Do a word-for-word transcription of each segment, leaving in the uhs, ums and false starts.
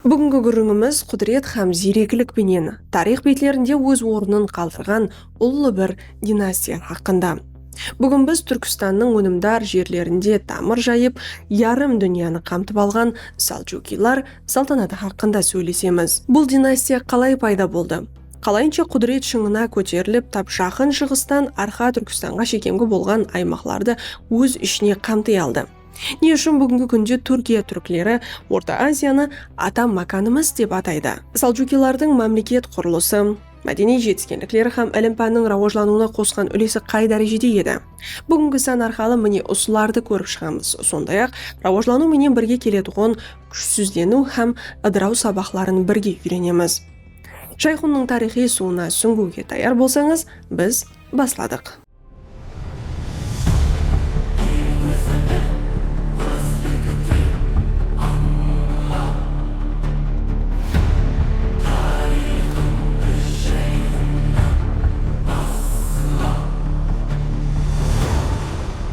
Búgingi gúrrińimiz qúdiret hám ziyreklik penen tariyx betlerinde óz ornın qaldırǵan ullı bir dinastiya haqqında. Búgin biz Túrkistannıń ónimdar jerlerinde tamır jayıp, yarım dúnyanı qamtıp alǵan Saljukilar saltanatı haqqında sóylesemiz. Bul dinastiya qalay payda boldı? Qalayınsha qúdiret shıńına kóterilip, tap Jaqın Shıǵıstan Arqa Túrkistanǵa shekemgi bolǵan aymaqlardı óz ishine qamtıy aldı? Ne ushın búgingi kúnde Túrkiya túrkleri Orta Aziyanı ata mákanımız dep ataydı? Saljukilardıń mámleket qurılısı, mádeniy jetiskenlikleri hám ilim-pánnıń rawajlanıwına qosqan úlesi qay dárejede edi? Búgingi san arqalı mine usılardı kórip shıǵamız. Sonday-aq, rawajlanıw menen birge keletuǵın kúshsizleniw hám ıdıraw sabaqların birge úyrenemiz. Jayxunnıń tariyxıy suwına súńgiwge tayar bolsańız, biz basladıq.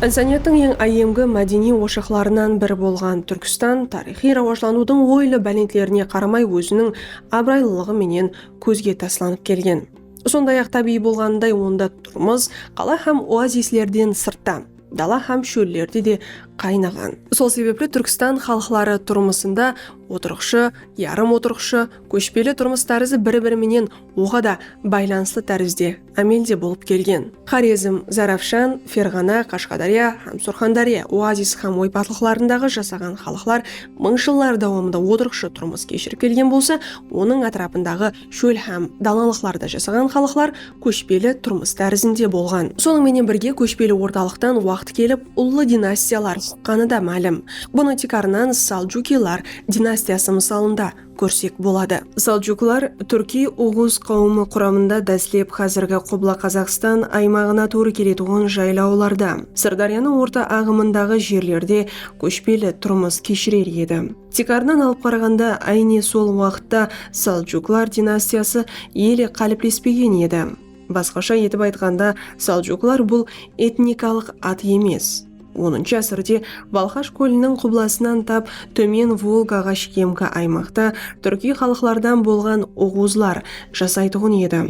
Insaniyattıń eń áyyemgi mádeniy oshaqlarınan biri bolǵan Túrkistan tariyxıy rawajlanıwdıń oylı bálentlerine qaramay, óziniń abıraylılıǵı menen kózge taslanıp kelgen. Sonday-aq, tábiyiy bolǵanınday, onda turmıs qala hám oazislerden sırtta, dala hám shóllerde de qaynaǵan. Sol sebepli Túrkistan xalıqları turmısında otırıqshı, yarım otırıqshı, kóshpeli turmıs tárizi bir-biri menen oǵada baylanıslı tárizde ámelde bolıp kelgen. Xorezm, Zarafshan, Ferǵana, Qashqadárya hám Surxandárya oazis hám oypatlıqlarındaǵı jasaǵan xalıqlar mıń jıllar dawamında otırıqshı turmıs keshirip kelgen bolsa, onıń átirapındaǵı shól hám dalalıqlarda jasaǵan xalıqlar kóshpeli turmıs tárizinde bolǵan. Sonıń menen birge, kóshpeli ortalıqtan waqıt kelip, ullı dinastiyalar shıqqanı da málim. Bunı tiykarınan Saljukilar dinastiyası mısalında kórsek boladı. Saljuklar túrkiy oǵuz qáwimi quramında dáslep házirgi Qubla Qazaqstan aymaǵına tuwrı keletuǵın jaylawlarda, Sırdáryanıń orta aǵımındaǵı jerlerde kóshpeli turmıs keshirer edi. Tiykarınan alıp qaraǵanda, áyne sol waqıtta Saljuklar dinastiyası ele qáliplespegen edi. Basqasha etip aytqanda, Saljuklar bul etnikalıq at emes. Onınshı ásirde Balxash kóliniń qublasınan tap tómen Volgaǵa shekemgi aymaqta túrkiy xalıqlardan bolǵan oǵuzlar jasaytuǵın edi.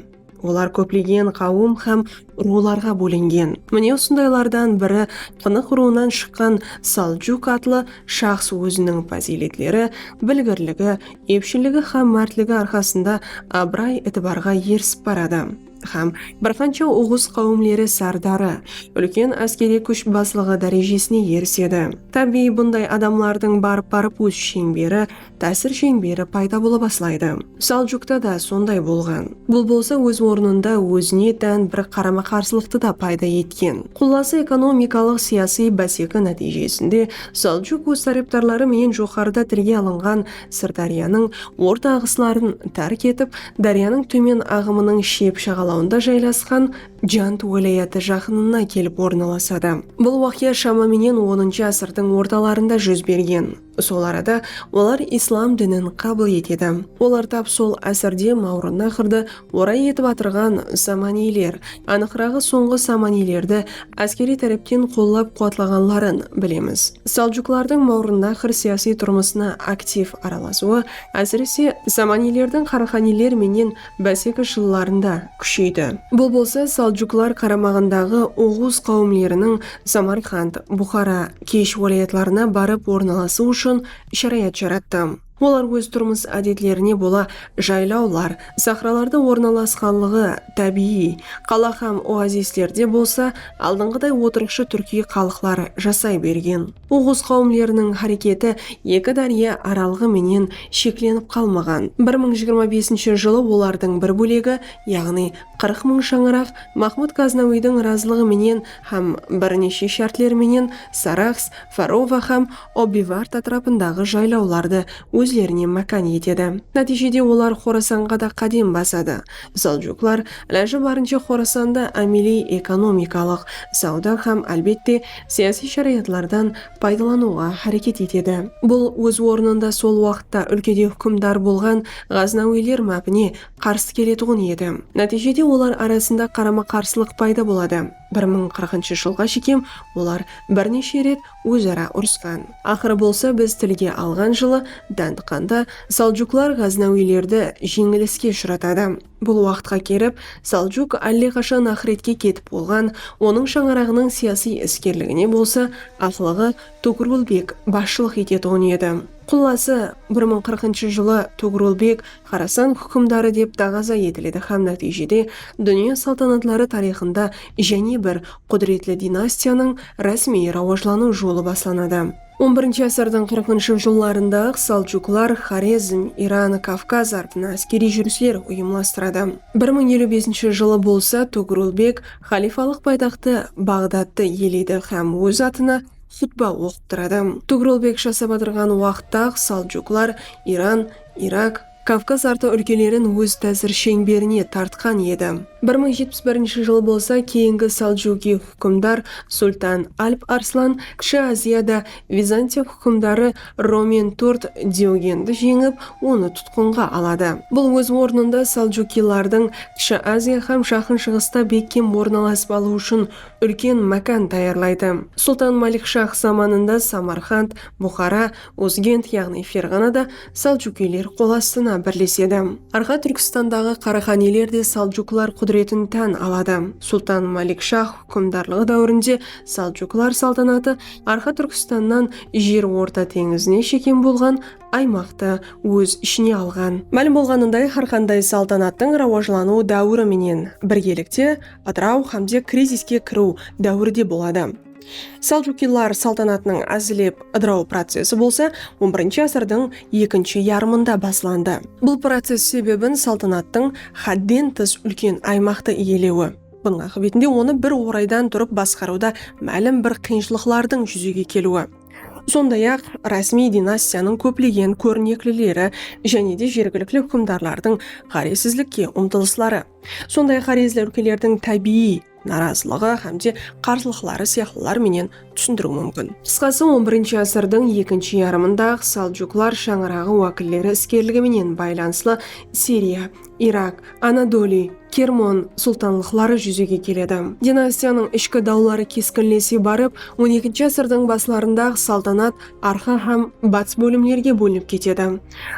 Olar kóplegen qáwim hám ruwlarǵa bólingen. Mine, usındaylardan biri Qınıq ruwınan shıqqan Saljuk atlı shaxs óziniń páziyletleri, bilgirligi, epshilligi hám mártligi arqasında abıray-itibarǵa erisip baradı. Hám bir qansha oǵuz qáwimleri sárdarı, úlken áskeriy kúsh baslıǵı dárejesine erisedi. Tábiyiy, bunday adamlardıń barıp-barıp óz sheńberi, tásir sheńberi payda bola baslaydı. Saljukta da sonday bolǵan. Bul bolsa óz ornında ózine tán bir qarama-qarsılıqtı da payda etken. Qullası, ekonomikalıq-siyasiy báseki nátiyjesinde Saljuk óz tárepdarları menen joqarıda tilge alınǵan Sırdáryanıń orta aǵısların tárk etip, dáryanıń tómen aǵımınıń shep jaǵalawında jaylasqan Jant wálayatı jaqınına kelip ornalasadı. Bul waqıya shama menen onınshı ásirdiń ortalarında júz bergen. Sol arada olar islam dinin qabıl etedi. Olar tap sol ásirde Mawrannaxrdı oray etip atırǵan samaniyler, anıqraǵı, sońǵı samaniylerdi áskeriy tárepten qollap-quwatlaǵanların bilemiz. Saljuklardıń Mawrannaxr siyasiy turmısına aktiv aralasıwı, ásirese, samaniylerdiń Qaraxaniyler menen báseki jıllarında kúsheydi. Bul bolsa Saljuklar qaramaǵındaǵı oǵuz qáwimleriniń Samarqand, Buxara, Kesh wálayatlarına barıp ornalasıw ushın sharayat jarattı. Olar óz turmıs ádetlerine bola jaylawlar, sahralarda ornalasqanlıǵı tábiyiy, qala hám oazislerde bolsa aldınǵıday otırıqshı túrkiy xalıqlar jasay bergen. Oǵuz qáwimleriniń háreketi eki dárya aralıǵı menen sheklenip qalmaǵan. Bir mıń jigirma besinshi jılı olardıń bir bólegi, yaǵnıy qırq mıń shańaraq, Mahmud Gaznawiydiń razılıǵı menen hám bir neshe shártler menen Saraxs, Farova hám Obivart átirapındaǵı jaylawlardı ózlerine mákan etedi. Nátiyjede olar Xorasanǵa da qádem basadı. Saljuklar ilajı barınsha Xorasanda ámeliy ekonomikalıq, sawda hám, álbette, siyasiy sharayatlardan paydalanıwǵa háreket etedi. Bul óz ornında sol waqıtta úlkede húkimdar bolǵan Ǵaznawiyler mápine qarsı keletuǵın edi. Nátiyjede olar arasında qarama-qarsılıq payda boladı. Bir mıń qırqınshı jılǵa shekem olar bir neshe ret óz-ara urısqan. Aqırı bolsa biz tilge alǵan jılı Dándixanda Saljuklar ǵaznawiylerdi jeńiliske ushıratadı. Bul waqıtqa kelip Saljuk álleqashan aqıretke ketip bolǵan, onıń shańaraǵınıń siyasiy iskerligine bolsa aqlıǵı Togrulbek basshılıq etetuǵın edi. Qullası, bir mıń qırqınshı jılı Togrulbek Xorasan húkimdarı dep daǵaza etiledi hám nátiyjede dúnya saltanatları tariyxında jáne bir qúdiretli dinastiyanıń rásmiy rawajlanıw jolı baslanadı. On birinshi ásirdiń qırqınshı jıllarında-aq Saljuklar Xorezm, Iran, Kavkaz artına áskeriy júrisler uyımlastıradı. Bir mıń eliw besinshi jılı bolsa Togrulbek xalifalıq paytaxtı Baǵdattı iyeleydi hám óz atına xutba oqıp turadı. Togrulbek jasap atırǵan waqıtta-aq Saljuklar Iran, Irak, Kavkaz artı úlkelerin óz tásir sheńberine tartqan edi. Bir mıń jetpis birinshi jılı bolsa keyingi Saljukiy húkimdar Sultan Alp Arslan Kishi Aziyada Vizantiya húkimdarı Romen tort Diogendi jeńip, onı tutqınǵa aladı. Bul óz ornında Saljukiylardıń Kishi Aziya hám Jaqın Shıǵısta bekkem ornalasıp alıw ushın úlken mákan tayarlaydı. Sultan Malik Shah zamanında Samarqand, Buxara, Uzgent, yaǵnıy Ferǵanada Saljukiyler qol astına birlesedi. Arqa Túrkistandaǵı Qaraxaniyler de Saljuklar qúdiretin tán aladı. Sultan Malik Shah húkimdarlıǵı dáwirinde Saljuklar saltanatı Arqa Túrkistannan Jer Orta teńizine shekem bolǵan aymaqtı óz ishine alǵan. Málim bolǵanınday, hár qanday saltanattıń rawajlanıw dáwiri menen birgelikte, ıdıraw hám de kriziske kiriw dáwiri de boladı. Saljukiylar saltanatınıń ázilep ıdıraw procesi bolsa on birinshi ásirdiń ekinshi yarımında baslandı. Bul process sebebin saltanattıń hádden tıs úlken aymaqtı iyelewi, bunıń aqıbetinde onı bir oraydan turıp basqarıwda málim bir qıyınshılıqlardıń júzege keliwi, sonday-aq, rásmiy dinastiyanıń kóplegen kórneklileri jáne de jergilikli húkimdarlardıń ǵárezsizlikke umtılısları, sonday-aq, ǵárezli úlkelerdiń tábiyiy narazılıǵı hám de qarsılıqları sıyaqlılar menen túsindiriw múmkin. Qısqası, on birinshi ásirdiń ekinshi yarımında-aq Saljuklar shańaraǵı wákilleri iskerligi menen baylanıslı Siriya, Irak, Anadoliy, Kermon sultanlıqları júzege keledi. Dinastiyanıń ishki dawları keskinlese barıp, on ekinshi ásirdiń baslarında-aq saltanat arqa hám batıs bólimlerge bólinip ketedi.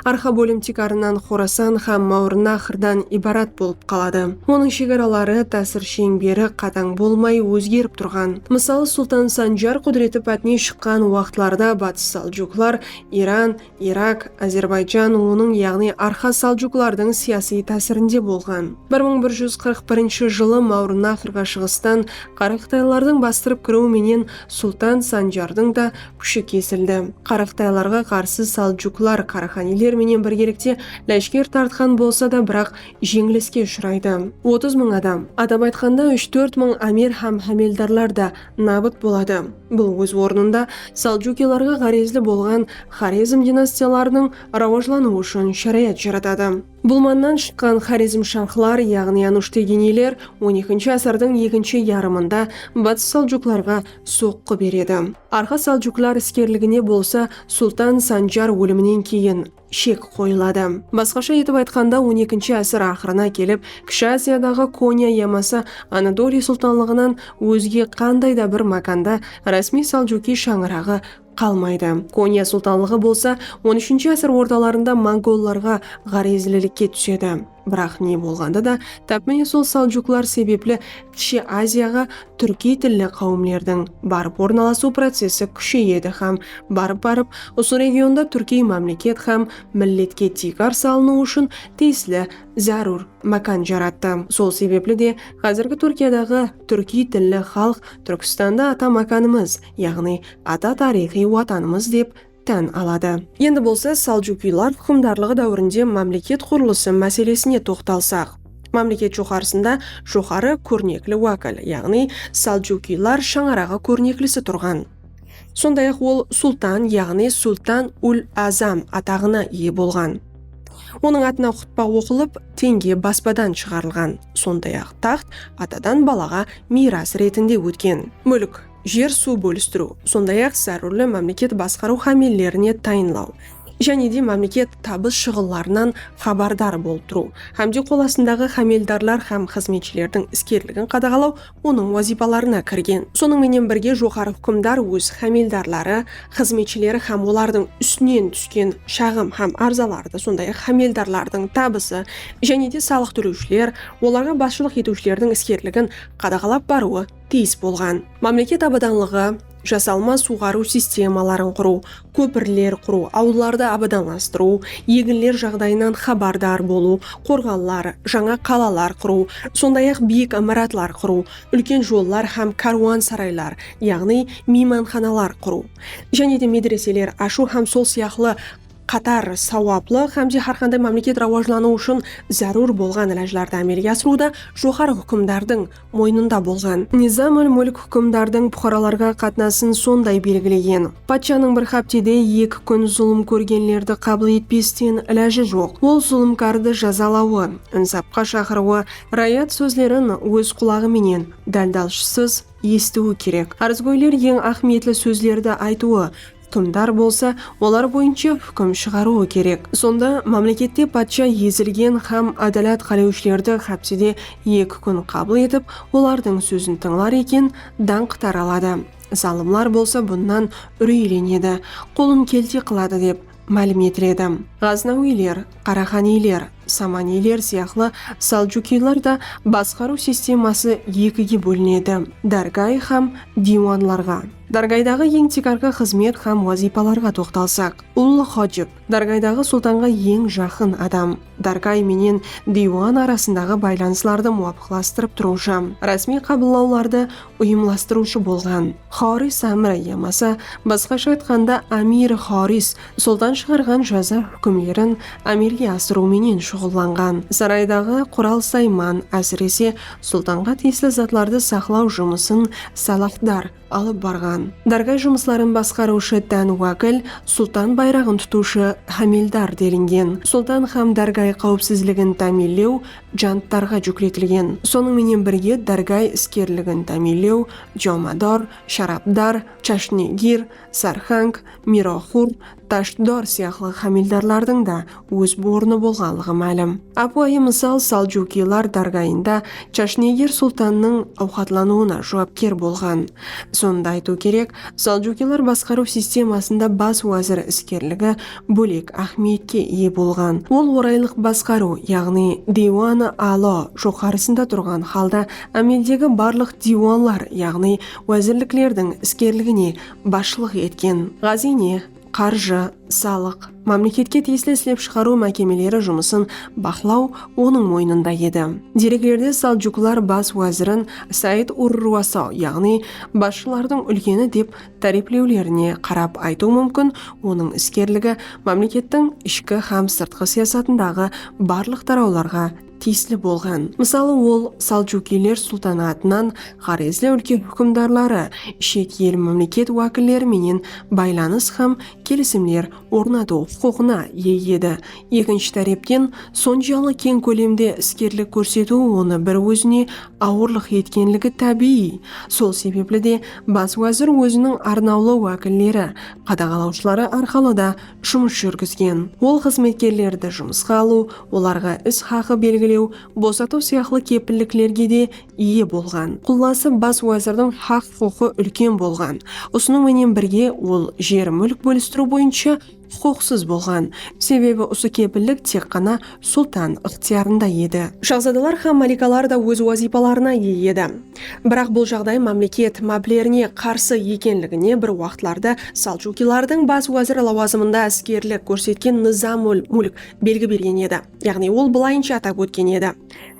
Arqa bólim tiykarınan Xorasan hám Mawrınnaxrdan ibarat bolıp qaladı. Onıń shegaraları, tásir sheńberi qatań bolmay ózgerip turǵan. Mısalı, Sultan Sanjar qúdireti pátine shıqqan waqıtlarda batıs saljuklar Iran, Irak, Ázerbayjan, onıń, yaǵnıy Arqa Saljuklardıń siyasiy tásirinde bolǵan. Bir mıń bir júz qırq birinshi jılı Mawrınnaxrǵa shıǵıstan qaraqıtaylılardıń bastırıp kiriwi menen Sultan Sanjardıń da kúshi kesildi. Qaraqıtaylarǵa qarsı Saljuklar Qaraxaniyler menen birgelikte láshker tartqan bolsa da, biraq jeńiliske ushıraydı. Otız mıń adam, atap aytqanda, úsh-tórt mıń ámir hám hámeldarlar da nabıt boladı. Bul óz ornında Saljukiylarǵa ǵárezli bolǵan Xorezm dinastiyalarınıń rawajlanıwı ushın sharayat jaratadı. Bulmannan shıqqan Xorezmshahlar, yaǵnıy Anushteginiler on ekinshi ásirdiń ekinshi yarımında Batıs Saljuklarǵa soqqı beredi. Arqa Saljuklar iskerligine bolsa Sultan Sanjar óliminen keyin shek qoyıladı. Basqasha etip aytqanda, on ekinshi ásir aqırına kelip, Kishi Aziyadaǵı Konya yamasa Anadoliy sultanlıǵınan ózge qanday da bir mákanda rásmiy saljukiy shańaraǵı qalmaydı. Konya sultanlıǵı bolsa on úshinshi ásir ortalarında mongollarǵa ǵárezlilikke túsedi. Biraq ne bolǵanda da, tap mine sol saljuklar sebepli Kishi Aziyaǵa túrkiy tilli qáwimlerdiń barıp ornalasıw procesi kúsheyedi hám barıp-barıp usı regionda túrkiy mámleket hám milletke tiykar salınıwı ushın tiyisli zárúr mákan jarattı. Sol sebepli de házirgi Túrkiyadaǵı túrkiy tilli xalıq Túrkistanda ata mákanımız, yaǵnıy ata tariyxıy watanımız dep tán aladı. Endi bolsa Saljukiylar húkimdarlıǵı dáwirinde mámleket qurılısı máselesine toqtalsaq. Mámleket joqarısında joqarı kórnekli wákil, yaǵnıy Saljukiylar shańaraǵı kórneklisi turǵan. Sonday-aq, ol sultan, yaǵnıy Sultan ul Azam ataǵına iye bolǵan. Onıń atına xutba oqılıp, teńge baspadan shıǵarılǵan. Sonday-aq, taxt atadan balaǵa miyras retinde ótken. Múlk, jer-suw bólistiriw, sonday-aq, zárúrli mámleket basqarıw hámellerine tayınlaw, jáne de mámleket tabıs-shıǵınlarınan xabardar bolıp turıw hám de qol astındaǵı hámeldarlar hám xızmetshilerdiń iskerligin qadaǵalaw onıń wazıypalarına kirgen. Sonıń menen birge, joqarı húkimdar óz hámeldarları, xızmetshileri hám olardıń ústinen túsken shaǵım hám arzalardı, sonday-aq, hámeldarlardıń tabısı, jáne de salıq tólewshiler, olarǵa basshılıq etiwshilerdiń iskerligin qadaǵalap barıwı tiyis bolǵan. Mámleket abadanlıǵı, jasalma suwǵarıw sistemaların qurıw, kópirler qurıw, awıllardı abadanlastırıw, eginler jaǵdayınan xabardar bolıw, qorǵanlar, jańa qalalar qurıw, sonday-aq, biyik imaratlar qurıw, úlken jollar hám kárwan saraylar, yaǵnıy miymanxanalar qurıw, jáne de medreseler ashıw hám sol sıyaqlı qatar sawaplı hám de hár qanday mámleket rawajlanıwı ushın zárúr bolǵan ilajlardı ámelge asırıwda joqarı húkimdardıń moynında bolǵan. Nizamul Múlk húkimdardıń puqaralarǵa qatnasın sonday belgilegen: patshanıń bir háptede eki kún zulım kórgenlerdi qabıl etpesten ilajı joq. Ol zulımkardı jazalawı, insapqa shaqırıwı, rayat sózlerin óz qulaǵı menen dáldalshısız esitiwi kerek. Arızgóyler eń áhmiyetli sózlerdi aytıwı, húkimdar bolsa, olar boyınsha húkim shıǵarıwı kerek. Sonda mámlekette patsha ezilgen hám ádalat qálewshilerdi háptede eki kún qabıl etip, olardıń sózin tıńlar eken, dańq taraladı. Zalımlar bolsa bunnan úreylenedi, qolın kelte qıladı, dep málim etiledi. Ǵaznawiyler, qaraxaniyler, samaniyler sıyaqlı saljukilar da basqarıw sisteması ekige bólinedi: dárgay hám diywanlarǵa. Dárgaydaǵı eń tiykarǵı xızmet hám wazıypalarǵa toqtalsaq, ullı hojib, dárgaydaǵı sultanǵa eń jaqın adam, dárgay menen diywan arasındaǵı baylanıslardı muwapıqlastırıp turıwshı, rásmiy qabıllawlardı uyımlastırıwshı bolǵan. Xoris ámiri yamasa, basqasha aytqanda, amir xoris, sultan shıǵarǵan jaza húkimlerin ámelge asırıw menen shuǵıllanǵan. Saraydaǵı qural-sayman, ásirese, sultanǵa tiyisli zatlardı saqlaw jumısın salahdar alıp barǵan. Dárgay jumısların basqarıwshı tán wákil, sultan bayraǵın tutıwshı hámeldar delingen. Sultan hám dárgay qáwipsizligin támiyinlew janttarǵa júkletilgen. Sonıń menen birge, dárgay iskerligin támiyinlew jomador, sharapdar, chashnegir, sarhang, miroxur, tashdor sıyaqlı hámeldarlardıń da óz ornı bolǵanlıǵı málim. Ápiwayı mısal, saljukilar dárgayında chashnegir sultannıń awqatlanıwına juwapker bolǵan. Sonı da aytıw kerek, saljukilar basqarıw sistemasında bas wázir iskerligi bólek áhmiyetke iye bolǵan. Ol oraylıq basqarıw, yaǵnıy diywanı alo joqarısında turǵan halda, ámeldegi barlıq diywanlar, yaǵnıy wázirliklerdiń iskerligine basshılıq etken. Ǵáziyne, qarjı, salıq, mámleketke tiyisli islep shıǵarıw mákemeleri jumısın baqlaw onıń moynında edi. Dereklerde saljuklar bas wázirin Said ur-Ruaso, yaǵnıy basshılardıń úlkeni dep táriplewlerine qarap aytıw múmkin, onıń iskerligi mámlekettiń ishki hám sırtqı siyasatındaǵı barlıq tarawlarǵa tiyisli bolǵan. Mısalı, ol Saljukiler sultanatınan ǵárezli úlke húkimdarları, shet el mámleket wákilleri menen baylanıs hám kelisimler ornatıw huqıqına iye edi. Ekinshi tárepten, sonjalı keń kólemde iskerlik kórsetiw onı bir ózine awırlıq etkenligi tábiyiy. Sol sebepli de bas wázir óziniń arnawlı wákilleri, qadaǵalawshıları arqalı da jumıs júrgizgen. Ol xızmetkerlerdi jumısqa alıw, olarǵa is haqı belgilew, bosatıw sıyaqlı kepilliklerge de iye bolǵan. Qullası, bas wázirdiń haq-huqıqı úlken bolǵan. Usınıń menen birge, ol jer-múlk bólistiriw boyınsha huqıqsız bolǵan. Sebebi usı kepillik tek ǵana sultan ıqtıyarında edi. Shahzadalar hám malikalar da óz wazıypalarına iye edi. Biraq bul jaǵday mámleket máplerine qarsı ekenligine bir waqıtlarda Saljukilardıń bas wáziri lawazımında iskerlik kórsetken Nizamul Múlk belgi bergen edi. Yaǵnıy ol bılayınsha atap ótken edi: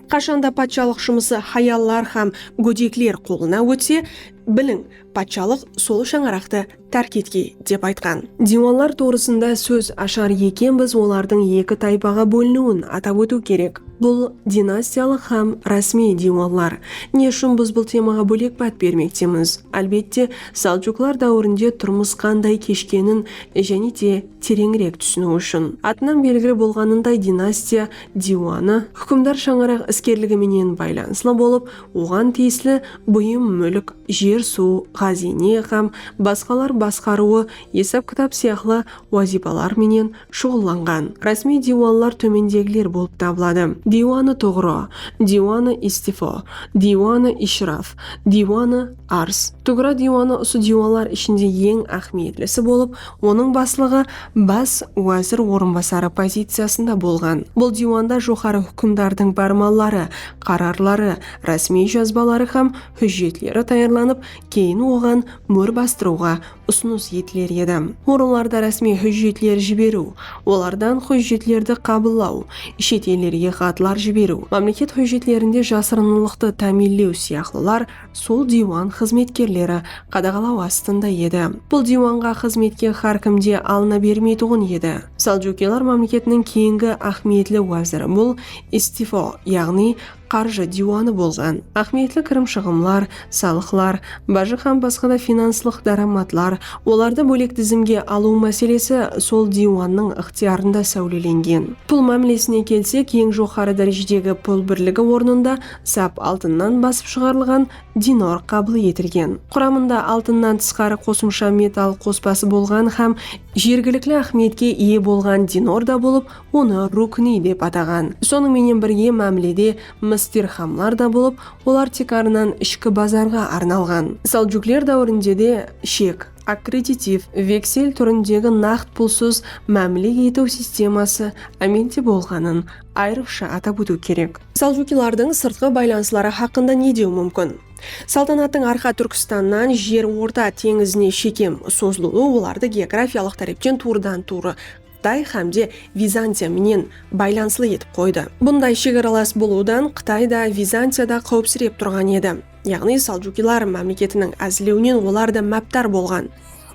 Qashanda patshalıq jumısı hayallar hám gódekler qolına ótse, biliń, patshalıq sol shańaraqtı tárk etke, dep aytqan. Diywanlar tuwrısında sóz ashar ekenbiz, olardıń eki taypaǵa bóliniwin atap ótiw kerek. Bul dinastiyalıq hám rásmiy diywanlar. Ne ushın biz bul temaǵa bólek pát bermektemiz? Álbette, Saljuklar dáwirinde turmıs qanday keshkenin jáne de tereńirek túsiniw ushın. Atınan belgili bolǵanınday, dinastiya diywanı húkimdar shańaraq iskerligi menen baylanıslı bolıp, oǵan tiyisli buyım, múlk, jer suw, ǵáziyne hám basqalar basqarıwı, esap-kitap sıyaqlı wazıypalar menen shuǵıllanǵan. Rásmiy diywanlar tómendegiler bolıp tabıladı. Diywanı tuǵra, diywanı istifo, diywanı ishraf, diywanı arz. Tuǵra diywanı usı diywanlar ishinde eń áhmiyetlisi bolıp, onıń baslıǵı bas wázir orınbasarı poziciyasında bolǵan. Bul diywanda joqarı húkimdardıń pármanları, qararları, rásmiy jazbaları hám hújjetleri tayarlanıp, keyin oǵan mór bastırıwǵa usınıs etiler edi. Orınlarda rásmiy hújjetler jiberiw, olardan hújjetlerdi qabıllaw, shet ellerge xatlar jiberiw, mámleket hújjetlerinde jasırınlıqtı támiyinlew sıyaqlılar sol diywan xızmetkerleri qadaǵalaw astında edi. Bul diywanǵa xızmetke hár kim de alına bermeytuǵın edi. Saljukilar mámleketiniń keyingi áhmiyetli wáziri bul istifo, yaǵnıy qarjı diywanı bolǵan. Áhmiyetli kirim-shıǵımlar, salıqlar, bajı hám basqa da finanslıq dáramatlar, olardı bólek dizimge alıw máselesi sol diywannıń ıqtıyarında sáwlelengen. Pul mámilesine kelsek, eń joqarı dárejedegi pul birligi ornında sap altınnan basıp shıǵarılǵan dinor qabıl etilgen. Quramında altınnan tısqarı qosımsha metall qospası bolǵan hám jergilikli áhmiyetke iye bolǵan dinor da bolıp, onı rukniy dep ataǵan. Sonıń menen birge, mámilede mis dirhamlar da bolıp, olar tiykarınan ishki bazarǵa arnalǵan. Saljukler dáwirinde de shek, akkreditiv, veksel túrindegi naqd pulsız mámile etiw sisteması ámelde bolǵanın ayrıqsha atap ótiw kerek. Saljukilardıń sırtqı baylanısları haqqında ne dew múmkin? Saltanattıń Arqa Túrkistannan Jer Orta teńizine shekem sozılıwı olardı geografiyalıq tárepten tuwrıdan-tuwrı Qıtay hám de Vizantiya menen baylanıslı etip qoydı. Bunday shegaralas bolıwdan Qıtay da, Vizantiya da qáwipsirep turǵan edi. Yaǵnıy Saljukilar mámleketiniń ázilewinen olar da mápdar bolǵan.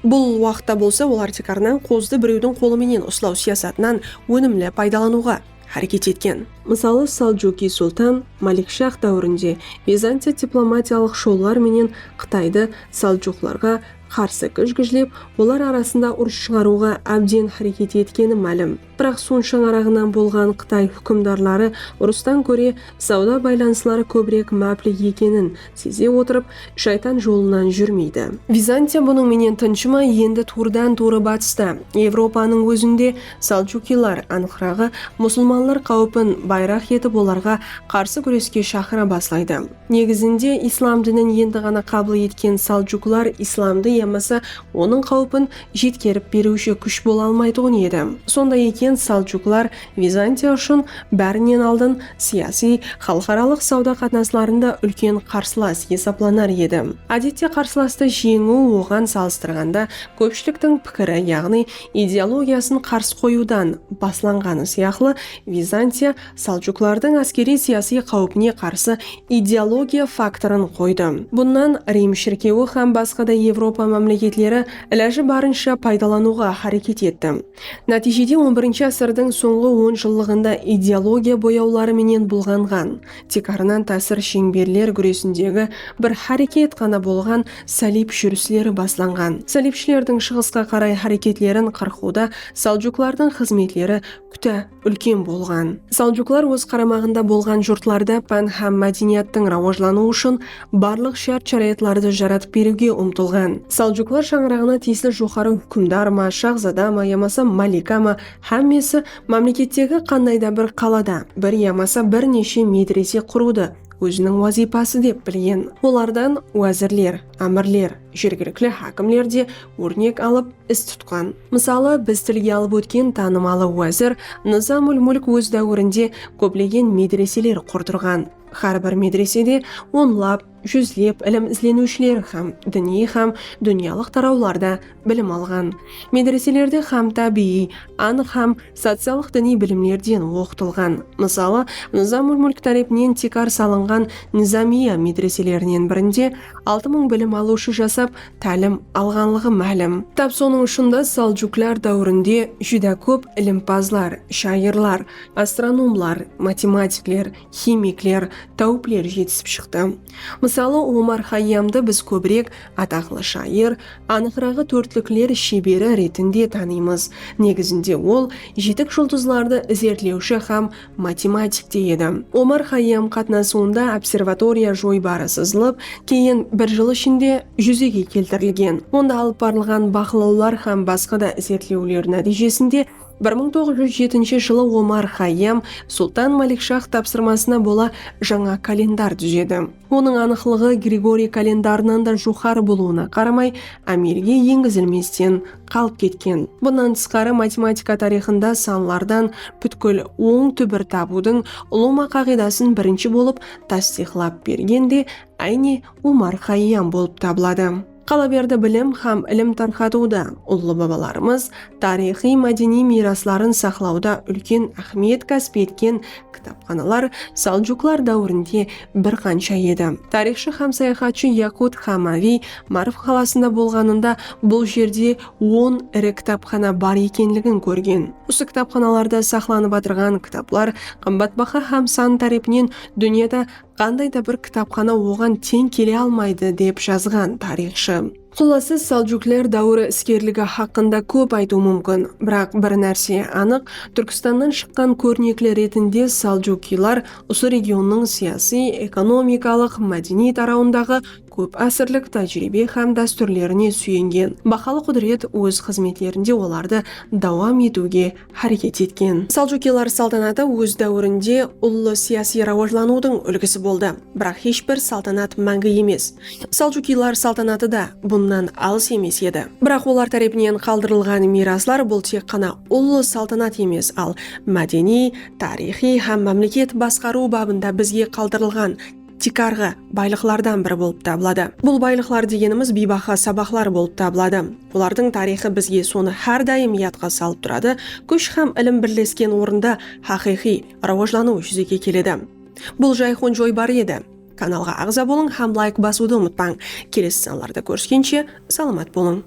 Bul waqıtta bolsa olar tiykarınan qozdı birewdiń qolı menen uslaw siyasatınan ónimli paydalanıwǵa háreket etken. Mısalı, Saljukiy sultan Malikshax dáwirinde Vizantiya diplomatiyalıq jollar menen Qıtaydı Saljuqlarǵa qarsı gijgijlep, olar arasında urıs shıǵarıwǵa ábden háreket etkeni málim. Biraq suwın shańaraǵınan bolǵan Qıtay húkimdarları urıstan kóre sawda baylanısları kóbirek mápli ekenin seze otırıp, shaytan jolınan júrmeydi. Vizantiya bunıń menen tınshıma, endi tuwrıdan-tuwrı batısta, Evropanıń ózinde Saljukilar, anıqraǵı, musılmanlar qáwipin bayraq etip olarǵa qarsı gúreske shaqıra baslaydı. Negizinde, islam dinin endi ǵana qabıl etken Saljuklar islamdı yamasa onıń qáwipin jetkerip beriwshi kúsh bola almaytuǵın edi. Sonday eken, Saljuklar Vizantiya ushın bárinen aldın siyasiy, xalıqaralıq sawda qatnaslarında úlken qarsılas esaplanar edi. Ádette, qarsılastı jeńiw oǵan salıstırǵanda kópshiliktiń pikiri, yaǵnıy ideologiyasın qarsı qoyıwdan baslanǵanı sıyaqlı, Vizantiya Saljuklardıń áskeriy-siyasiy qáwipine qarsı ideologiya faktorın qoydı. Bunnan Rim shirkewi hám basqa da Evropa mámleketleri ilajı barınsha paydalanıwǵa háreket etti. Nátiyjede on birinshi ásirdiń sońǵı on jıllıǵında ideologiya boyawları menen bulǵanǵan, tiykarınan tásir sheńberler gúresindegi bir háreket ǵana bolǵan salib júrisleri baslanǵan. Salibshilerdiń shıǵısqa qaray háreketlerin qırqıwda Saljuklardıń xızmetleri kútá úlken bolǵan. Saljuklar óz qaramaǵında bolǵan jurtlarda pán hám mádeniyattıń rawajlanıwı ushın barlıq shárt-sharayatlardı jaratıp beriwge umtılǵan. Saljuklar shańaraǵına tiyisli joqarı húkimdar ma, shahzada ma yamasa malika ma, hámmesi mámlekettegi qanday da bir qalada bir yamasa bir neshe medrese qurıwdı óziniń wazıypası dep bilgen. Olardan wázirler, ámirler, jergilikli hákimler de órnek alıp is tutqan. Mısalı, biz tilge alıp ótken tanımalı wázir Nızamul Múlk óz dáwirinde kóplegen medreseler qurdırǵan. Hár bir medresede onlap, júzlep ilim izleniwshiler hám diniy hám dúnyalıq tarawlarda bilim alǵan. Medreselerde hám tábiyiy, anıq hám sociallıq diniy bilimlerden oqıtılǵan. Mısalı, Nızamul Múlk tárepinen tiykar salınǵan Nizamiya medreselerinen birinde altı mıń bilim alıwshı jasap, tálim alǵanlıǵı málim. Tap sonıń ushın da Saljuklar dáwirinde júdá kóp ilimpazlar, shayırlar, astronomlar, matematikler, ximikler, táwipler jetisip shıqtı. Mısalı, Omar Xayyamdı biz kóbirek ataqlı shayır, anıqraǵı tórtlikler sheberi retinde tanıymız. Negizinde ol jetik juldızlardı izertlewshi hám matematik te edi. Omar Xayyam qatnasıwında observatoriya joybarı sızılıp, keyin bir jıl ishinde júzege keltirilgen. Onda alıp barılǵan baqlawlar hám basqa da izertlewler nátiyjesinde bir mıń toǵız júz jetinshi jılı Omar Xayyam Sultan Malikshax tapsırmasına bola jańa kalendar dúzedi. Onıń anıqlıǵı Grigoriy kalendarınan da joqarı bolıwına qaramay, ámelge engizilmesten qalıp ketken. Bunnan tısqarı, matematika tariyxında sanlardan pútkil oń túbir tabıwdıń ulıwma qaǵıydasın birinshi bolıp tastıyıqlap bergen de áyne Omar Xayyam bolıp tabıladı. Qalaberdi, bilim hám ilim tarqatıwda ullı babalarımız tariyxıy-mádeniy miyrasların saqlawda úlken áhmiyet kásip etken kitapxanalar Saljuklar dáwirinde bir qansha edi. Tariyxshı hám sayaxatshı Yakut Xamaviy Marif qalasında bolǵanında bul jerde on iri kitapxana bar ekenligin kórgen. Usı kitapxanalarda saqlanıp atırǵan kitaplar qımbatbaha hám san tárepinen dúnyada qanday da bir kitapxana oǵan teń kele almaydı, dep jazǵan tariyxshı. Qullası, Saljukler dáwiri iskerligi haqqında kóp aytıw múmkin, biraq bir nárse anıq, Túrkistannan shıqqan kórnekli retinde Saljukiylar usı regionnıń siyasiy, ekonomikalıq, mádeniy tarawındaǵı kóp ásirlik tájiriybe hám dástúrlerine súyengen. Bahalı qúdiret óz xızmetlerinde olardı dawam etiwge háreket etken. Saljukiylar saltanatı óz dáwirinde ullı siyasiy rawajlanıwdıń úlgisi boldı. Biraq hesh bir saltanat máńgi emes. Saljukiylar saltanatı da bunnan alıs emes edi. Biraq olar tárepinen qaldırılǵan miyraslar bul tek ǵana ullı saltanat emes, al mádeniy, tariyxıy hám mámleket basqarıw babında bizge qaldırılǵan tiykarǵı baylıqlardan biri bolıp tabıladı. Bul baylıqlar degenimiz biybaha sabaqlar bolıp tabıladı. Olardıń tariyxı bizge sonı hár dayım yadqa salıp turadı, kúsh hám ilim birlesken orında haqıyqıy rawajlanıw júzege keledi. Bul Jayxun joybarı edi. Kanalǵa aǵza bolıń hám layk basıwdı umıtpań. Kelesi sanlarda kóriskenshe, salamat bolıń!